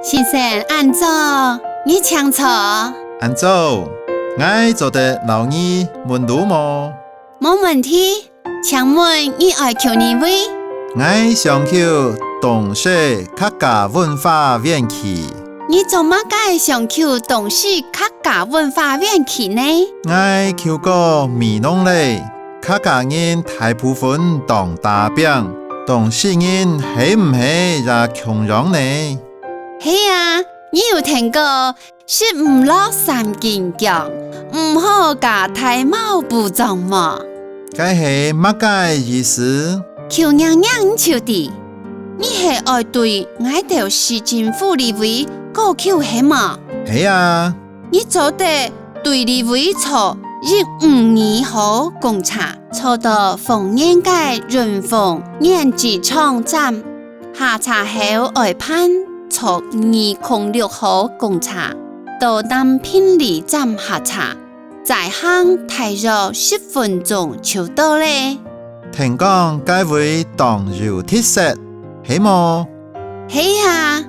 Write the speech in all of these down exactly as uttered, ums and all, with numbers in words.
先生，恁早，你請坐。恁早，𠊎做得摎你問路無？無問題，請問你愛去哪位？𠊎想去東勢客家文化園區。你做麼个想去東勢客家文化園區呢？𠊎去過美濃了， 客家人大部分當打拚，東勢人係毋係也共樣呢？係啊，你有聽過「食毋落三斤薑，毋好加大茅埔莊」無？該係麼个意思？就䀴䀴就知，你係愛對𠊎兜市政府這位過去係無？係啊。 你做得對這位坐一五二號公車，坐到豐原个仁豐原子廠站，下車後愛盤坐二空六號公車，到南平里站下車，再行大約十分鐘就到了。聽講該位當有特色，係無？係啊，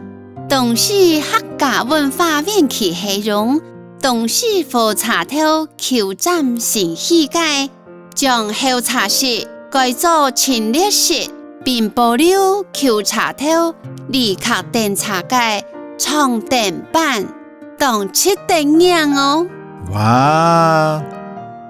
東勢客家文化園區係用 東勢火車頭舊站新起个，將候車室改做陳列室，並保留舊車頭旅客等車个長凳板，當值得䀴哦！哇，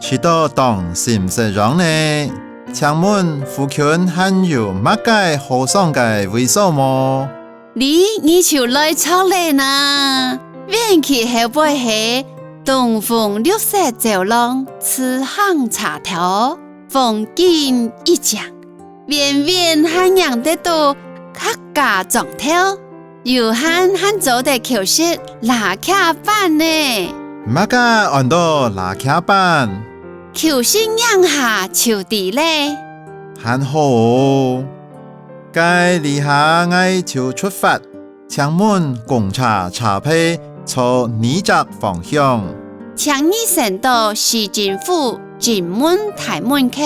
試著當心適樣呢！請問附近還有麼个好賞个位所無？ 這你就來著了哪！園區後背係東豐綠色走廊自行車道，風景一靚，遠遠還䀴得著客家庄頭，有閒還做得去食蝲䗁粄呢！麼个安到蝲䗁粄？去食䀴下就知了。還好哦！ 該這下𠊎就出發，請問公車車牌坐哪隻方向？請你先到市政府正門大門口，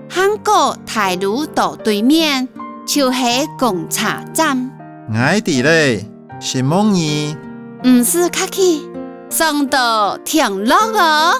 行過大路到對面，就係公車站。𠊎知了，承蒙你。毋使客氣，賞到暢樂哦！